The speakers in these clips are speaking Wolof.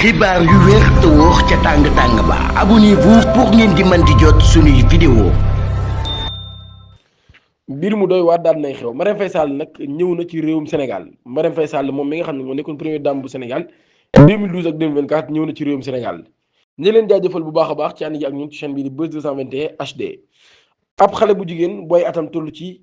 xibaar yu wér te wóor ca tàng-tàng ba abonnez-vous pour ngeen di mën di jot suñuy vidéo. mbir mu doy waar daal nay xew Marème Faye Sall nag ñëw na ci réewum Sénégal Marème Faye Sall moom mi nga xam ne moo nekkoon première dame bu Sénégal 2012 ak 2024 ñëw na ci réewum Sénégal ñu leen jaajëfal bu baax a baax ci ànd gi ak ñun ci chaîne bii di Buzz 221 HD. ab xale bu jigéen booy atam toll ci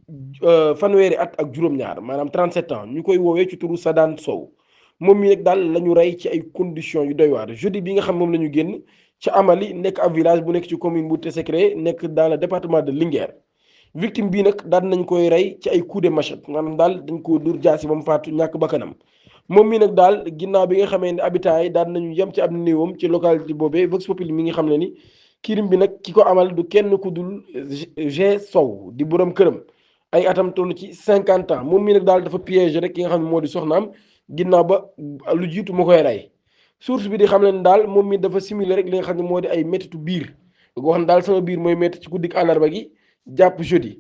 fanweeri at ak juróom-ñaar maanaam 37 ans ñu koy woowee ci turu Sadane Sow moom mi nag daal la ñu rey ci ay conditions yu doy waar jeudi bi nga xam moom la ñu génn ci Amali nekk ab village bu nekk ci commune bu Tessékéré nekk dans le département de Linguère. victime bii nag daal nañ koy rey ci ay coup de machette maanaam daal dañ ko dur jaasi ba mu faatu ñàkk bakkanam moom mii nag daal ginnaaw bi nga xamee ne habitants yi daal nañu yem ci ab néewam ci localité boobee Vox Populi mi ngi xam ne ni kirim bi nag ki ko amal du kenn ku dul G Sow di borom këram ay atam toll ci 50 ans moom mii nag daal dafa piégé rek ki nga xam ne moo di soxnaam ginnaaw ba lu jiitu mu koy rey source bi di xam ne ni daal moom mii dafa simulé rek li nga xam ne moo di ay méttitu biir nga wax ne daal sama biir mooy métti ci guddik àllarba gi jàpp jeudi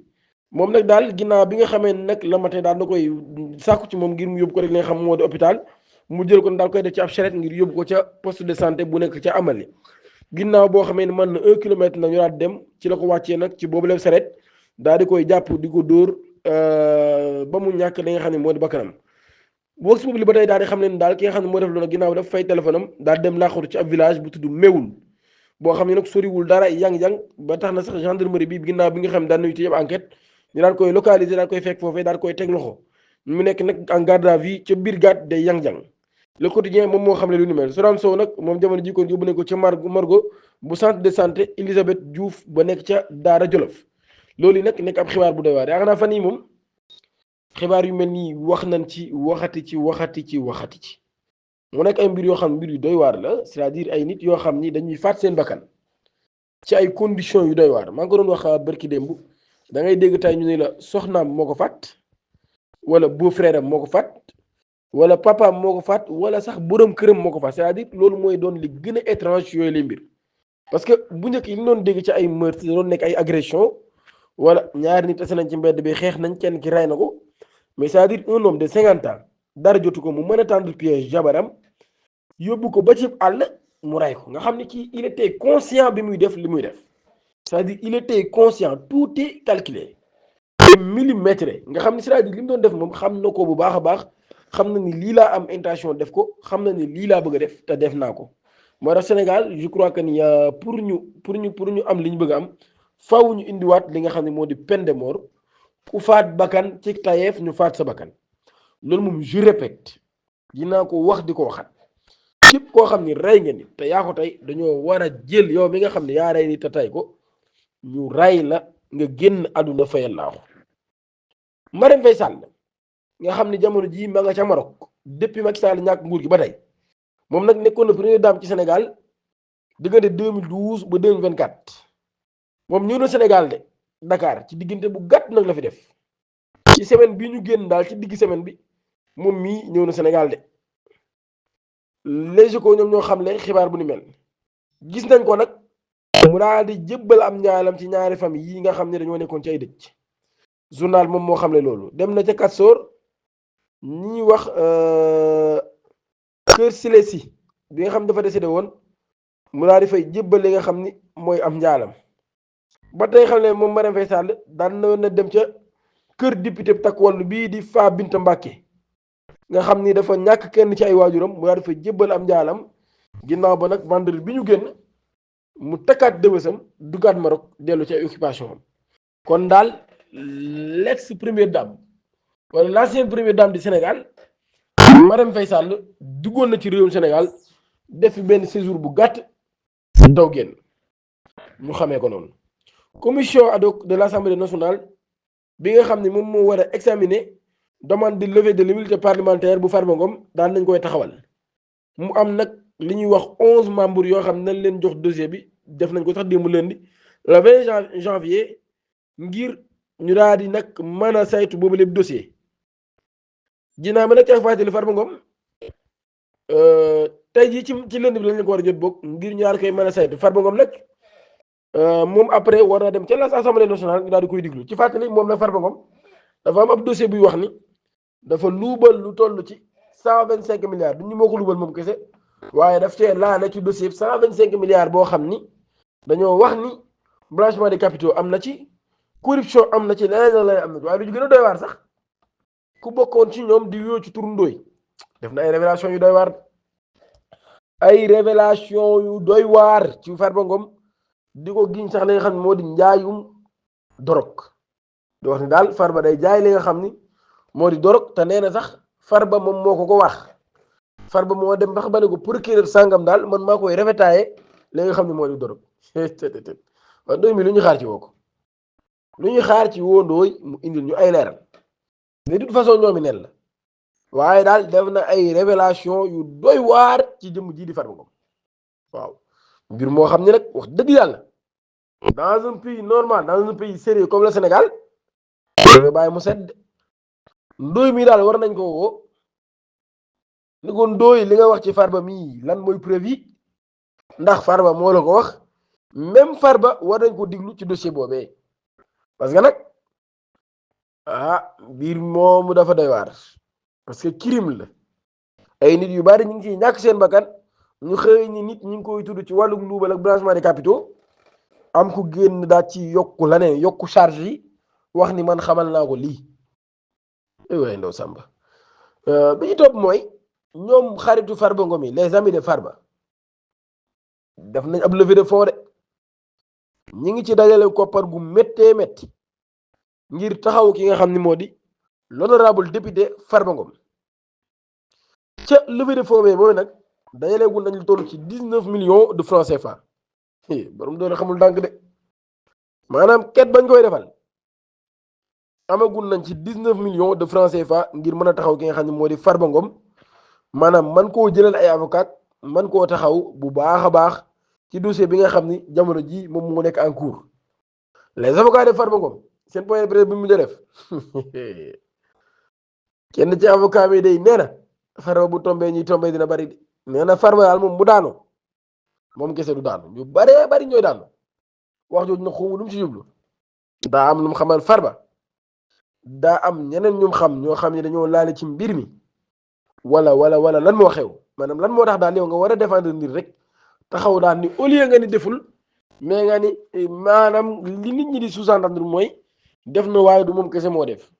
moom nag daal ginnaaw bi nga xamee nag la matin daal na koy sàkku ci moom ngir mu yóbbu ko rek li nga xam moo di hôpital mu jël ko daal koy def ci ab charrette ngir yóbbu ko ca poste de santé bu nekk ca Amali ginnaaw boo xamee ne mën na 1 kilomètre nag ñu daal dem ci la ko wàccee nag ci boobu la charrette daal di koy jàpp di ko dóor ba mu ñàkk li nga xam ne moo di bakkanam Vox Populi ba tey daal di xam ne daal ki nga xam ne moo def loolu ginnaaw daf fay téléphone am daal dem laaxatu ci ab village bu tudd Méwul boo xam ne nag soriwul dara yang-yang ba tax na sax gendarmerie bi ginnaaw bi nga xam ne daan nañu ci yëpp enquête ñu daan koy localiser daan koy fekk foofee daan koy teg loxo mu nekk nag en garde à vue ca biir gàtt day yang-yang le quotidien moom moo xam ne lu ni mel Sadane Sow nag moom jamono ji kon yóbbu nañ ko ca Margo bu centre de santé Elisabeth Diouf ba nekk ca Daara Jolof loolu yi nag nekk ab xibaar bu doy waar yaakaar naa fan yii moom xibaar yu mel nii wax nañ ci waxati ci mu nekk ay mbir yoo xam mbir yu doy waar la c'est-à-dire ay nit yoo xam ni dañuy faat seen bakkan ci ay conditions yu doy waar maa ngi ko doon wax barki démb da ngay dégg tey ñu ne la soxnaam moo ko faat wala beau-frère am moo ko faat wala papaam moo ko faat wala sax borom këram moo ko faat c'est-à-dire loolu mooy doon li gën a étrange yooyu lay mbir parce que bu njëkk yi ñu doon dégg ci ay meurtre da doon nekk ay agression wala ñaari nit tase nañ ci mbedd bi xeex nañ kenn ki rey na ko mais c'est-à-dire un homme de 50 ans dara jotu ko mu mën a tendre piège jabaram yóbbu ko ba ci àll mu rey ko nga xam ne kii il était conscient bi muy def li muy def c'est-à-dire il était conscient tout est calculé millimétré nga xam ne c'est-à-dire li mu doon def moom xam na ko bu baax a baax xam na ni lii laa am intention def ko xam na ni lii laa bëgg a def te def naa ko moo tax Sénégal je crois que ni pour ñu am li ñu bëgg a am faaw ñu indiwaat li nga xam ne moo di peine de mort ku faat bakkan ci tayeef ñu faat sa bakkan loolu moom je répète dinaa ko wax di ko waxat képp koo xam ni rey nga nit te yaa ko tey dañoo war a jël yow mi nga xam ne yaa rey nit te tey ko ñu rey la nga génn àdduna fayal laaxu Marème Faye Sall nga xam ne jamono jii ma nga ca Maroc depuis Macky Sall ñàkk nguur gi ba tey moom nag nekkoon na première dame ci Sénégal diggante 2012 ba 2024 moom ñëw na Sénégal de Dakar ci diggante bu gàtt nag la fi def ci semaine bi ñu génn daal ci digg semaine bi moom mii ñëw na Sénégal de Les Échos ñoom ñoo xam ne xibaar bu ni mel gis nañ ko nag mu daal di jébbal am njaalam ci ñaari famille yi nga xam ne dañoo nekkoon ci ay dëj journal moom moo xam ne loolu dem na ca Kastoor ñi wax Kër Silesi bi nga xam dafa décédé woon mu daal di fay jébbal li nga xam ni mooy am njaalam ba tey xam ne moom Marème Faye Sall daan na dem ca kër député takk wàllu bii di Fa Binta Mbàkke nga xam ni dafa ñàkk kenn ci ay waajuram mu daal di fay jébbal am njaalam ginnaaw ba nag vendredi bi ñu génn mu takkaat dëbësam dugaat Maroc dellu ci ay occupation am kon daal l'ex première dame wala l'ancienne première dame du Sénégal Marème Faye Sall duggoon na ci réewum Sénégal def fi benn séjour bu gàtt daw génn ñu xamee ko noonu. commission ad hoc de l'Assemblée nationale bi nga xam ne moom moo war a examiner demande de levée de l'immunité parlementaire bu Farba Ngom daan nañ koy taxawal mu am nag li ñuy wax 11 membres yoo xam ne nañ leen jox dossier bi def nañ ko sax démb lundi le 20 janvier ngir ñu daal di nag mën a saytu boobu lépp dossier ginnaaw ba nag ca fàttali Farba Ngom tey jii ci lundi bi lañ leen ko war a jot boog ngir ñu daal koy mën a saytu Farba Ngom nag moom après war na dem ca l'Assemblée nationale ñu daal di koy diglu ci fàttali moom nag Farba Ngom dafa am ab dossier buy wax ni dafa luubal lu toll ci 125 milliards du ñu moo ko luubal moom kese waaye daf cee laale ci dossier 125 milliards boo xam ni dañoo wax ni blanchiment des capitaux am na ci corruption am na ci leneen la am na ci waaye lu ñu gën a doy waar sax ku bokkoon ci ñoom di yoo ci turu Ndoye def na ay révélation yu doy waar ci Farba Ngom di ko giñ sax li nga xam ne moo di njaayum dorog di wax ni daal Farba day jaay li nga xam ni moo di dorog te nee na sax Farba moom moo ko wax Farba moo dem bax ba ne ko procureur sàngam daal man maa koy rafetaaye li nga xam ne moo di dorog waaye Ndoye mi lu ñu xaar ci woo ko lu ñu xaar ci woo Ndoye mu indil ñu ay leeral de toute façon ñoomi nen la waaye daal def na ay révélation yu doy waar ci jëmm ji di Farba Ngom waaw mbir moo xam ne nag wax dëgg yàlla dans un pays normal dans un pays sérieux comme le Sénégal nga bàyyi mu sedd Ndoye mi daal war nañ ko woo ni ko Ndoye li nga wax ci Farba mii lan mooy preuve yi ndax Farba moo la ko wax même Farba war nañ ko diglu ci dossier boobee parce que nag mbir moomu dafa doy waar parce que crime la ay nit yu bari ñu ngi ciy ñàkk seen bakkan ñu xëy ni nit ñu ngi koy tudd ci wàllu luubal ak blanchiment des capitaux am ku génn daal ci yokku la ne yokku charge yi wax ni man xamal naa ko lii waaye ndaw Samba bi ñu topp mooy ñoom xaritu Farba Ngom yi les amis de Farba def nañ ab levée de fonds de ñi ngi ci dajale koppar gu méttee métti ngir taxaw ki nga xam ni moo di l'honorable député Farba Ngom ca levée de fonds bi mooy nag dajale gu nañ lu toll ci 19 millions de francs CFA borom doole xamul ndànk de maanaam ket bañ koy defal amagul nañ ci 19 millions de francs CFA ngir mën a taxaw ki nga xam ne moo di Farba Ngom maanaam man koo jëlal ay avocat man koo taxaw bu baax a baax ci dossier bi nga xam ni jamono ji moom moo nekk en cours les avocats de Farba Ngom seen point de presse bi mu def kenn ci avocat bi day nee na Farba bu tombee ñuy tombee dina bari de nee na Farba daal moom bu daanoo moom kese du daanu ñu baree bari ñooy daanu wax jooju nag xamu lu mu ci jublu daa am lu mu xamal Farba daa am ñeneen ñum xam ñoo xam ne dañoo laale ci mbir mi wala lan moo xew maanaam lan moo tax daal yow nga war a défendre nit rek taxaw daal ni au lieu nga ni deful mais nga ni maanaam li nit ñi di sous-entendre mooy def na waaye du moom kese moo def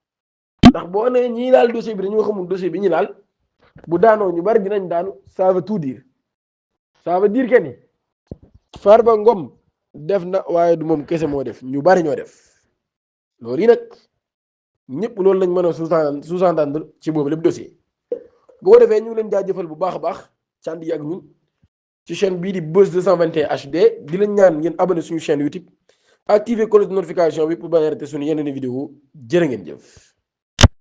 ndax boo nee ñii laal dossier bi dañoo xamul dossier bi ñu laal bu daanoo ñu bari dinañ daanu ça veut tout dire ça veut dire que ni Farba Ngom def na waaye du moom kese moo def ñu bari ñoo def loolu yi nag ñëpp loolu lañ mën a sous-entendre ci boobu lépp dossier bu ko defee ñu ngi leen jaajëfal bu baax a baax ci ànd yi ak ñun ci chaîne bii di Buzz 221 HD di leen ñaan ngeen abonné suñu chaîne YouTube activer cloche de notification bi pour bañ a rater suñu yeneen vidéo jërë ngeen jëf.